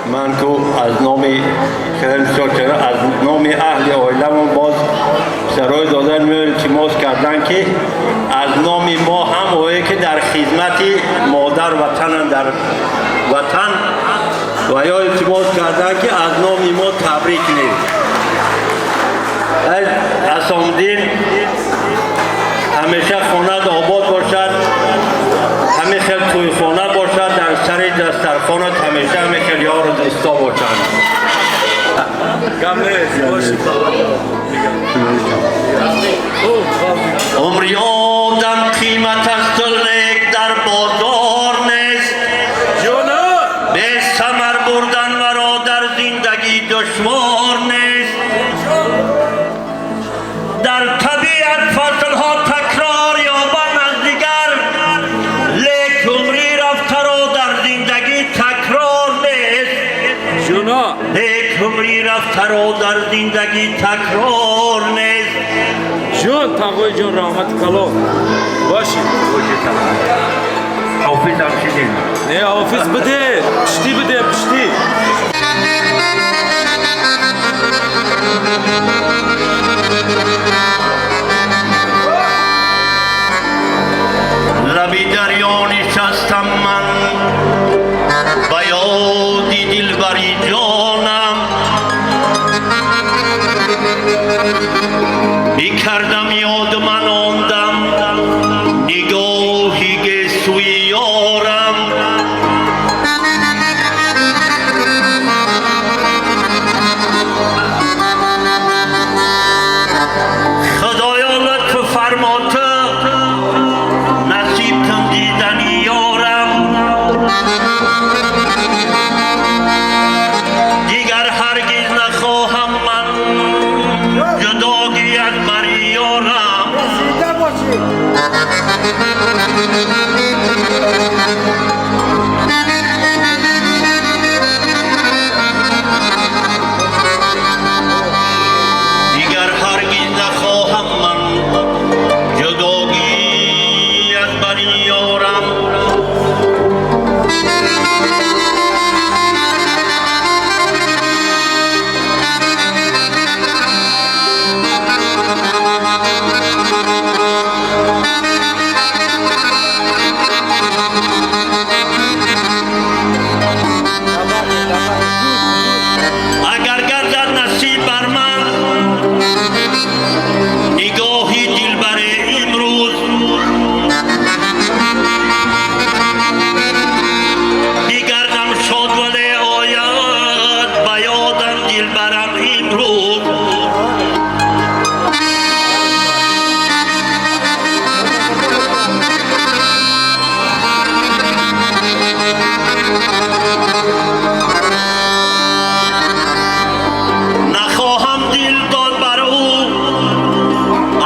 Ман ку аз номи аз номи аҳли оиламон боз сарои додан илтимос кардан, ки аз номи мо ҳам ое ки дар хизмати модар ватананд, дар ватан ва ё илтимос кардан, ки аз номи мо табрик кунед. Асомдин, ҳамеша хонат обод бошад, ҳамин хел тӯйхона бошад, дар сари дастархонат ҳамеша ҳамин хел ёру дӯсто бошанд. Умри одам қимат аст, лек дар бозор нест. Бесамар бурдан варо дар зиндагӣ душвор нест. Дар табиат фаслҳо такрор ёбанд аз дигар, лек умри рафтаро дар зиндагӣ такрор нест. Лек умри рафтаро дар зиндагӣ такрор нест. Ҷон тағои ҷон, раҳмати калон боши. Ҳофизам шидем. Не, ҳофиз биде, пиштӣ биде, пиштӣ. Лаби дарё нишастам ман ба ёди дилбари ҷонам, бикардам ёд ман ондам нигоҳи гесӯи ёрам. Худоё, лутф фармо, ту насиб кун дидани ёрам. Дигар ҳаргиз нахоҳам ман ҷудогӣ аз бари ёрам. Дигар ҳаргиз нахоҳам ман ҷудогӣ аз бари ёрам. Агар гардад насиб бар ман нигоҳи дилбари имрӯз, бигардам шод, вале ояд ба ёдам дилбарам имрӯз. Нахоҳам дил дод бар ӯ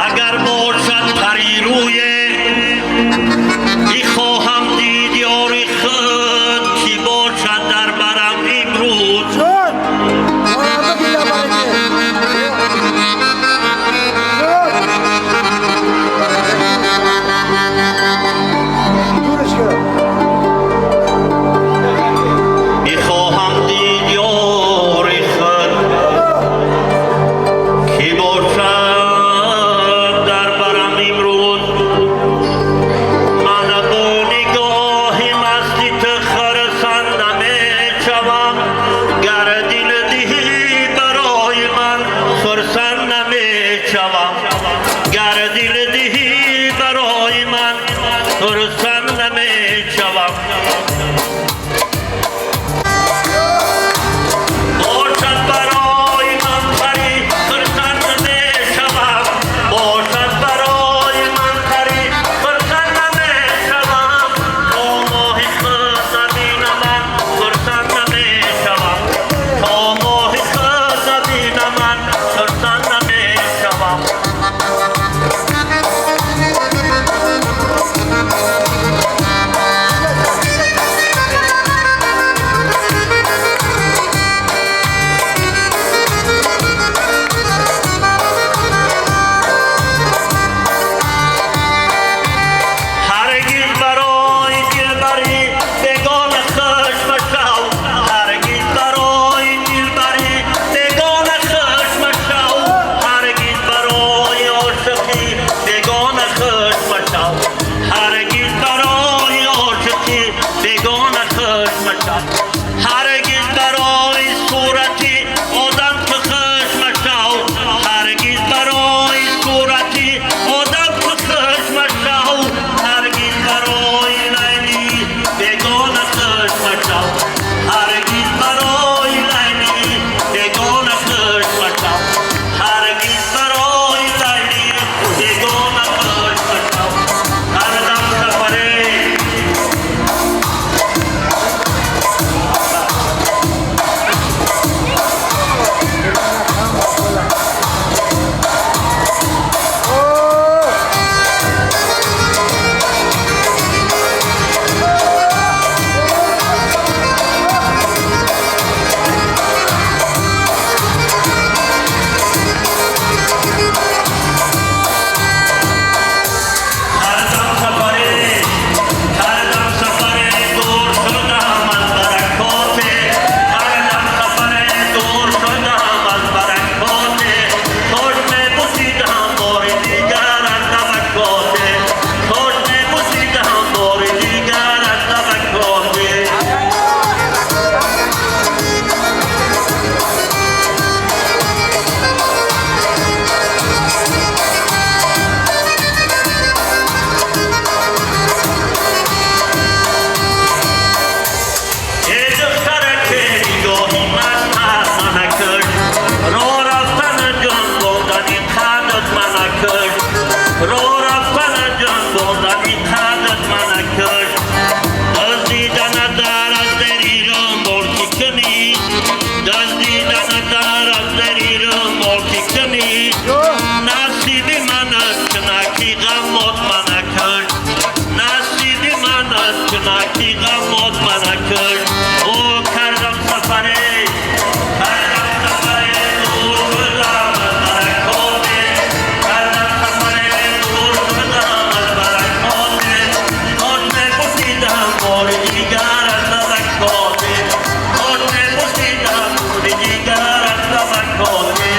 агар бошад парирӯе, бихоҳам дид ёри худ ки бошад дар барам имрӯз. Бихоҳам дид ёри худ ки бошад дар барам имрӯз. Ман бо нигоҳи масти ту хурсанд намешавам, гар дил диҳӣ барои ман хурсанд намешавам. Гар дил диҳӣ барои ман хурсанд намешавам. Бошад барои ман пари хурсанд намешавам. Бошад барои ман пари хурсанд намешавам. То моҳи худ набинам ман хурсанд намешавам. То моҳи худ набинам ман хурсанд намешавам. Ҳаргиз барои сурати одам ту хуш машав, ҳаргиз барои сурати одам ту хуш машав, ҳаргиз барои Лайли бегона хуш машав, ҳаргиз барои Лайли бегона хуш машав, ҳаргиз барои Лайли бегона хуш машав. Кардам сафаре. Кардам сафаре, кардам сафаре, дур шудам аз баракоте, кардам сафаре, дур шудам аз баракоте, кош мебусидам бори дигар аз намакоте, кош мебусидам бори дигар аз намакоте. Эй духтараке, нигоҳи маст мана куш, роҳ рафтана ҷунбондани қадат мана куш, роҳ рафтана ҷунбондани қадат мана куш, дуздидана дар аз зери румол ки кунӣ, дуздидана дар аз зери румол ки кунӣ, насиби ман аст чунаки ғамот мана куш, насиби ман аст чунаки ғамот мана куш. О кардам сафаре, кардам сафаре, дур шудам аз баракоте, кардам сафаре, дур шудам аз баракоте, кош мепурсидам бори дигар аз намакоте, кош мепурсидам бори дигар аз намакоте.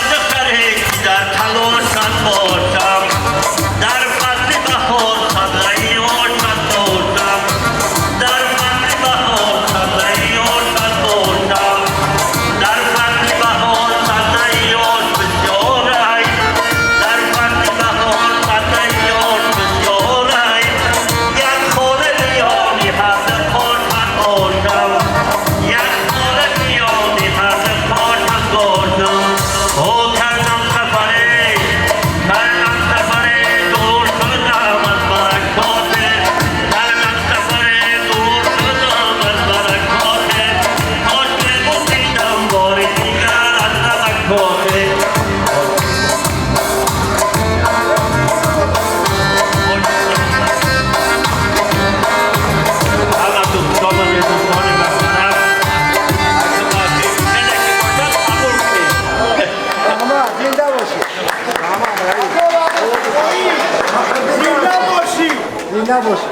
Духтаре ки дар талошат бошам, дар фасли баҳор сабзаи ошат бошам, дар фасли баҳор сабзаи ошат бошам, дар фасли баҳор сабзаи ош бисёрай, дар фасли баҳор сабзаи ош бисёрай, як хона миёни ҳарду қошат бошам, як хона миёни ҳарду қошат бошам. О кардам сафаре, кардам сафаре, дур шудам аз баракоте, кардам сафаре, дур шудам аз баракоте, кош мебусидам бори дигар аз намакоте. Ҳама дӯстони дӯстони муҳтарам, хеле ки бошад қабул кунед. Зинда бошӣ. Зинда бошӣ. Зинда бошӣ.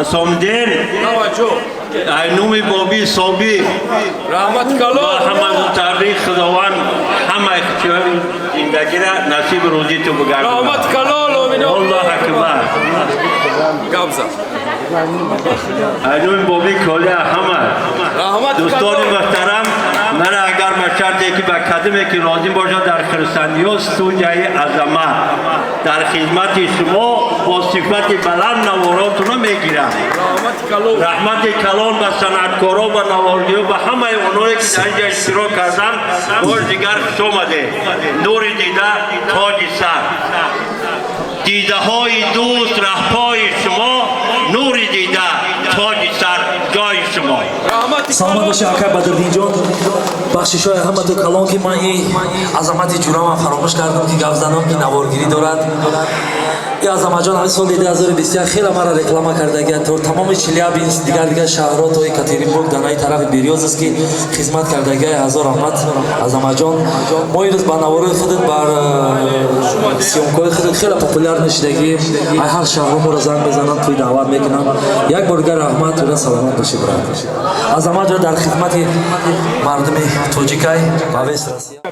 Асомдин, Таваҷҷӯҳ. Ай номи Боби Соби Раҳмати ва калон. Ҳама мутаррих, Худованд ҳама ихтиёри зиндагира насиб рӯзӣ ту бигардонад. Раҳмати калон, омин. Аллоҳ акбар. Гап зад. Ай номи Боби Колия ҳама Раҳмати дӯстони калон. муҳтарам, мана агар ба шарте ки ба кадиме ки лозим бошад, дар хурсандиё студияи Азамат дар хизмати шумо бо сифати баланд наворотуно мегирам. Раҳмати калон. Раҳмати калон ба санъаткоро, ба наворгиро, ба ҳамаи оное ки дар инҷа иштирок карданд. Боз дигар хуш омадед. Нури дида, тоҷи сар, дидаҳои дӯст раҳпои шумо, нури дида, тоҷи сар, ҷои шумо. Раҳмати Саломат калон. боши, акай Бадриддинҷон. Бахшишҳои ҳамату калон, ки ман и азамати ҷурамам фаромӯш кардам, ки гап занам, ки наворгирӣ дорад. И Азаматҷон ҳамин соли 2021 хеле мара реклама кардаги, то тамоми Челябинск, дигар дигар шаҳрҳо, то Екатеринбург, данаи тарафи Берёзовский хизмат кардаги. Ҳазор раҳмат, Азаматҷон. Мо имрӯз ба наворои худат, бар съёмкаҳои худат хеле популярный шудагӣ. Ай ҳар шаҳрҳо моро занг мезананд, туи даъват мекунанд. Як бор дигар раҳмат, тура саломат бошӣ, брат. Азаматҷон дар хизмати мардуми тоҷикай ба весь Россия.